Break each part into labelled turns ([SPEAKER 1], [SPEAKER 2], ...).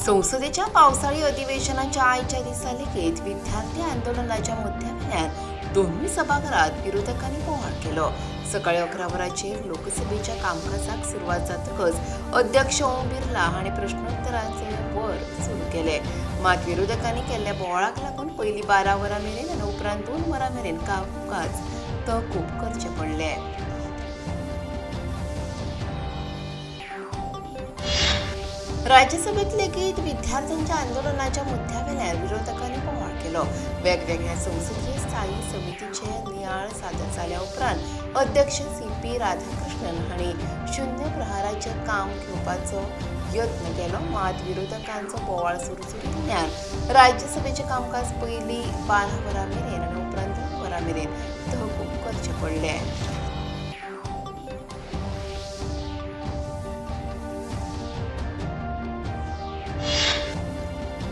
[SPEAKER 1] संसदेच्या पावसाळी अधिवेशनाच्या आयच्या दिसा लेगीत विद्यार्थी आंदोलनाच्या मुद्द्यावेल्यान दोनूय सभाघरात विरोधकांनी बोवाळ केलो. सकाळी 11 वरांचेर लोकसभेच्या कामकाजाक सुरवात जातकच अध्यक्ष ओम बिर्ला हांणी प्रश्नोत्तराचे वर सुरू केले. मात विरोधकांनी केल्ल्या बोवाळाक लागून पयलीं 12 वरां मेरेन आनी उपरांत 2 वरां मेरेन कामकाज तहकूब करचें पडलें. राज्यसभेत लेगीत विद्यार्थ्यांच्या आंदोलनाच्या मुद्द्यावेल्यान विरोधकांनी बोवाळ केलो. वेगवेगळ्या संसदीय स्थायी समितीचे नियाळ सादर जाल्या उपरांत अध्यक्ष सी.पी. राधाकृष्णन हांणी शून्य प्रहाराचें काम घेवपाचो यत्न केलो. मात विरोधकांचो बोवाळ सुरूच उरिल्ल्यान राज्यसभेचें कामकाज पयलीं 12 वरां मेरेन आनी उपरांत 2 वरां मेरेन तहकूब करचें पडलें.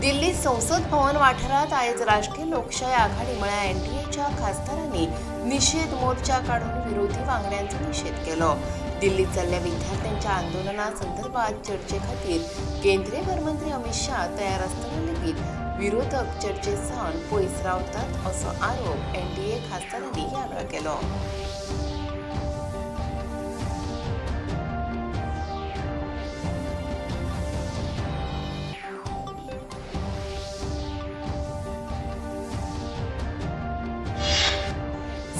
[SPEAKER 1] दिल्ली संसद भवन वाठारात आयज राष्ट्रीय लोकशाय आघाडी म्हळ्यार एनडीएच्या खासदारांनी निशेध मोर्चा काडून विरोधी वांगड्यांचो निशेध केलो. दिल्लीत जाल्ल्या विद्यार्थ्यांच्या आंदोलना संदर्भात चर्चे खातीर केंद्रीय गृहमंत्री अमित शाह तयार आसतना लेगीत विरोधक चर्चे सावन पयस रावतात असो आरोप एनडीए खासदारांनी ह्या वेळार केलो.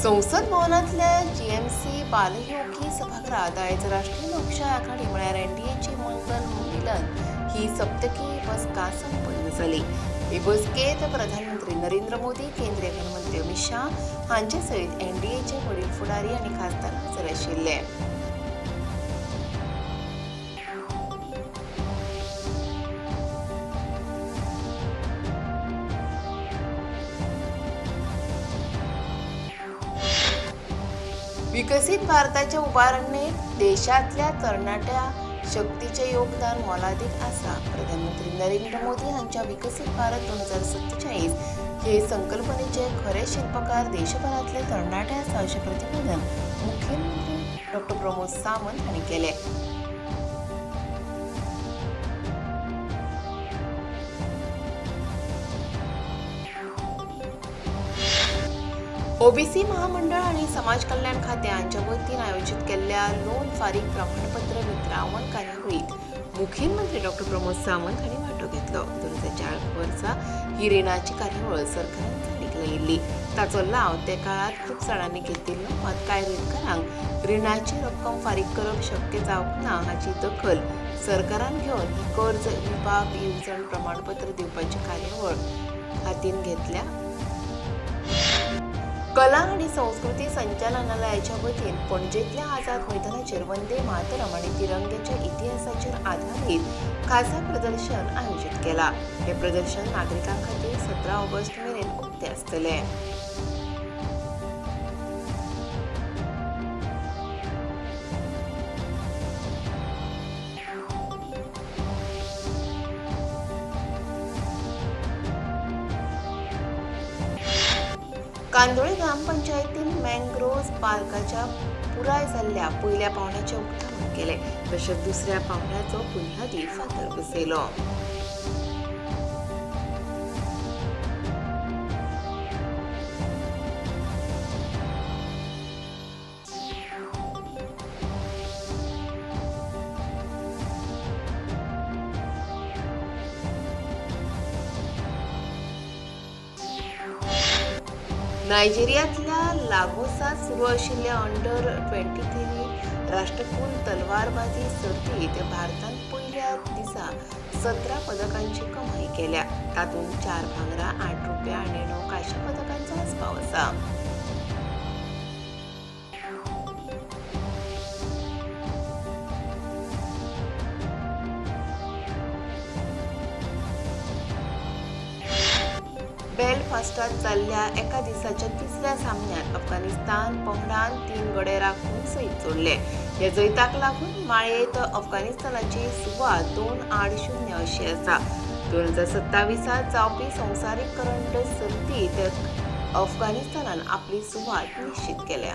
[SPEAKER 1] संसद भवनांतल्या जीएमसी बालयोगी सभाघरात आयज राष्ट्रीय लोकशाय आघाडी म्हळ्यार एनडीएची मंगल मिलन ही सप्तकी बसका संपन्न जाली. हे बसकेत प्रधानमंत्री नरेंद्र मोदी, केंद्रीय गृहमंत्री अमित शाह हांचे सयत एनडीएचे वडील फुडारी आनी खासदार हजर आशिल्ले. विकसीत भारताच्या उबारणेत देशांतल्या तरणाट्या शक्तीचें योगदान मोलादीक आसा. प्रधानमंत्री नरेंद्र मोदी हांच्या विकसीत भारत 2047 हे संकल्पनेचे खरे शिल्पकार देशभरांतले तरणाटे आसा अशें प्रतिपादन मुखेलमंत्री डॉ. प्रमोद सावंत हांणी केलें. ओबीसी महामंडळ आनी समाज कल्याण खातें हांच्या वतीन आयोजीत केल्ल्या लोन फारीक प्रमाणपत्र वितरावण कार्यावळींत मुखेलमंत्री डॉ. प्रमोद सावंत हांणी वांटो घेतलो. 2004 वर्सा ही रिणाची कार्यावळ सरकारान चालीक लायिल्ली. ताचो लाव ते काळांत खूब जाणांनी घेतिल्लो. मात कांय रिणकारांक रिणाची रक्कम फारीक करप शक्य जावंक ना हाची दखल सरकारान घेवन ही कर्ज विभाग येवजण प्रमाणपत्र दिवपाची कार्यावळ हातीन घेतल्या. कला आनी संस्कृती संचालनालयाच्या वतीन पणजेंतल्या आझाद मैदानाचेर वंदे मातरम आनी तिरंग्याच्या इतिहासाचेर आधारीत खासा प्रदर्शन आयोजीत केला. हे प्रदर्शन नागरिकां खातीर 17 ऑगस्ट मेरेन उक्तें आसतलें. कांदोळे ग्रामपंचायतीन मँग्रोव्ज पार्काच्या पुराय जाल्ल्या पयल्या पावंड्याचें उक्तावण केलें. तशेंच दुसऱ्या पावंड्याचो बुन्यादी फातर बसयलो. नायजेरियांतल्या लागोसांत सुरू आशिल्ल्या अंडर 23 राष्ट्रकुल तलवारबाजी सर्तींत भारतान पयल्या दिसा 17 पदकांची कमाई केल्या. तातूंत 4 भांगरा, 8 रुप्या आनी 9 कांश्या पदकांचो आस्पाव आसा. बेलफास्टात जाल्ल्या एका दिसाच्या तिसऱ्या सामन्यात अफगाणिस्तान पंगडान 3 गडे राखून जैत जोडले. ह्या जैताक लागून माळयेंत अफगाणिस्तानाची सुवात 2-0 अशी आसा. 2027 जावपी संवसारीक करंड सर्तींत अफगाणिस्तानान आपली सुवात निश्चित केल्या.